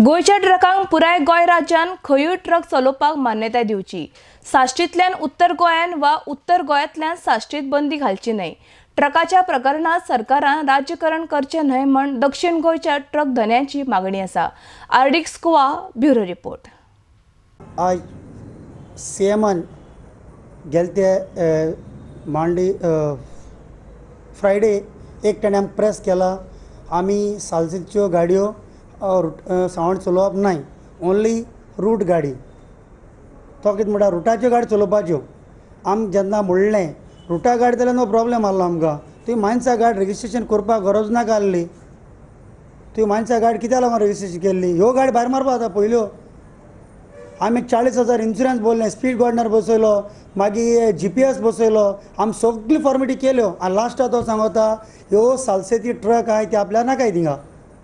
गोंयच्या ट्रकांक पुराय गोंय राज्यान खंयूय ट्रक चलोवपाक मान्यताय दिवची. साश्टींतल्यान उत्तर गोंयान वा उत्तर गोंयांतल्यान साश्टीत बंदी घालची न्हय. ट्रकाच्या प्रकरणांत सरकारान राज्यकरण करचें न्हय म्हण दक्षिण गोंयच्या ट्रक धनयांची मागणी आसा. आरडीक्स गोवा ब्युरो रिपोर्ट. आज सीएमान गेले मांडी फ्रायडे एक ताणें आमकां प्रेस केला, आमी सालसेतच्यो गाडयो सावंड चलोवप नाय, ओन्ली रूट गाडी. तो कितें म्हणटा, रुटाच्यो गाडी चलोवपाच्यो. आमी जेन्ना म्हणलें रुटा गाडी जाल्यार नो प्रॉब्लेम आहलो आमकां. तुवें मानसा गाडी रजिस्ट्रेशन करपाक गरज नाका आहली. तुवें मानसा गाडी कित्याक लागून रजिस्ट्रेशन केल्ली? ह्यो गाडी भायर मारपा जाता पयल्यो. आमी 40,000 इन्शुरन्स भरलें, स्पीड गवर्नर बसयलो, मागीर GPS बसयलो, आमी सगळी फॉर्मेलिटी केल्यो. आनी लास्टाक तो सांगता ह्यो सालसेती ट्रक आहाय ती आपल्याक नाकाय थिंगा.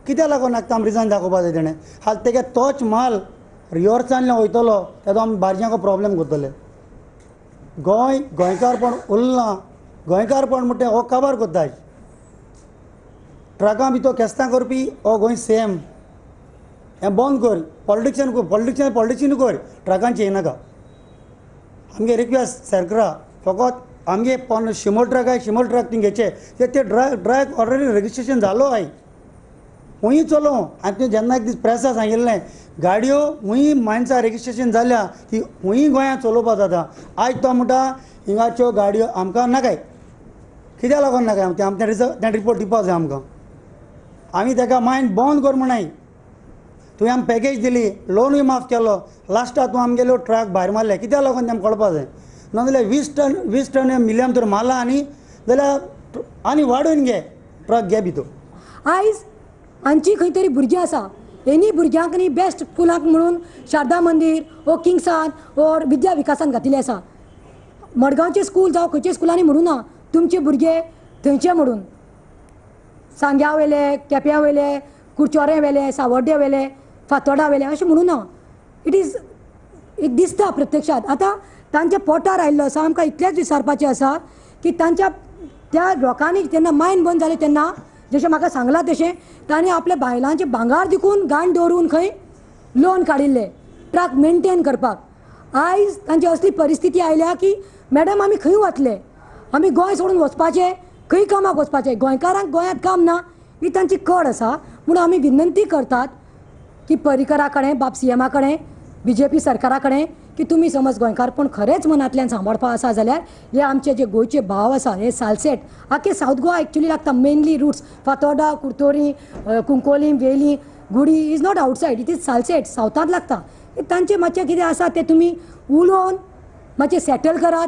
कित्याक लागून नाका आमी रिजन दाखोवपा जाय तेणें. हाल तेगे तोच माल रिवर्सांतल्यान वयतलो, तेजो आमी बारज्यांक प्रॉब्लेम करतले. गोंय गोंयकारपण उरलां, गोंयकारपण म्हणटा हो काबार करता. ट्रकां भितर केस्तां करपी हो गोंय सेम. हें बंद कर, पॉलिटिक्सन कर, पॉलिटिक्सन पॉलिटिक्सन कर, ट्रकांचें येनाका. आमगे रिक्वेस्ट सरकारा, फकत आमगे पण शिमोल ट्रक आहाय, शिमोल ट्रक थिंग घेचे ते ट्रक ऑलरेडी रजिस्ट्रेशन जालो आहाय, हुंय चलोवं. आनी तुवें जेन्ना एक दीस प्रेसा सांगिल्लें गाडयो हुंय मानसा रजिस्ट्रेशन जाल्या ती हुंय गोंयांत चलोवपा जाता. आयज तो म्हणटा हिंगाच्यो गाडयो आमकां नाकाय. कित्याक लागून नाकाय तें आमकां रिजर्व तें रिपोर्ट दिवपा जाय आमकां. आमी ताका मायंड बंद कर म्हणाय. तुवें आमकां पॅकेज दिली, लोनूय माफ केलो, लास्टाक तूं आमगेल्यो ट्रक भायर मारले. कित्याक लागून तें आमकां कळपा जाय. नाजाल्यार 20 टन मिलियम तर मारला आनी जाल्यार आनी वाडोवन घे ट्रक घे भितर. आयज आमची खंय तरी भुरगीं आसा, एनी भुरग्यांक न्ही बेस्ट स्कुलांक म्हणून शारदा मंदीर ओ किंग्सान ओर विद्या विकासान घातिल्लें आसा. मडगांवचें स्कूल जावं खंयच्या स्कुलांनी म्हणूं ना तुमचे भुरगे थंयचे म्हणून, सांग्या वयले, केप्यां वयले, कुडचोरे वेले, सावर्डे वेले, फातोडा वेले अशें म्हणूं ना. It is एक दिसता प्रत्यक्षांत. आतां तांच्या पोटार आयिल्लो आसा. आमकां इतलेंच विचारपाचें आसा की तांच्या त्या लोकांनी जेन्ना मायन बंद जालें तेन्ना जशें म्हाका सांगलां तशें तांणी आपल्या बायलांचें भांगार दिकून घाण दवरून खंय लोन काडिल्लें ट्रक मेनटेन करपाक. आयज तांची असली परिस्थिती आयल्या की मॅडम आमी खंय वतले, आमी गोंय सोडून वचपाचें, खंय कामाक वचपाचें? गोंयकारांक गोंयांत काम ना ही तांची कड आसा. म्हणून आमी विनंती करतात की पर्रीकरा कडेन, बाब सीएमा कडेन, BJP सरकारा कडेन की तुमी समज गोंयकारपण खरेंच मनांतल्यान सांबाळपा आसा जाल्यार हे आमचे जे गोंयचे भाव आसा हे सालसेट आख्खे सावथ गोवा एक्चुली लागता. Mainly roots Fatorda, Curtorim, Cuncolim, Veli, Gudi is not outside, it is Salcete सावथांत लागता. तांचे मातशें कितें आसा तें तुमी उलोवन मातशें सेटल करात.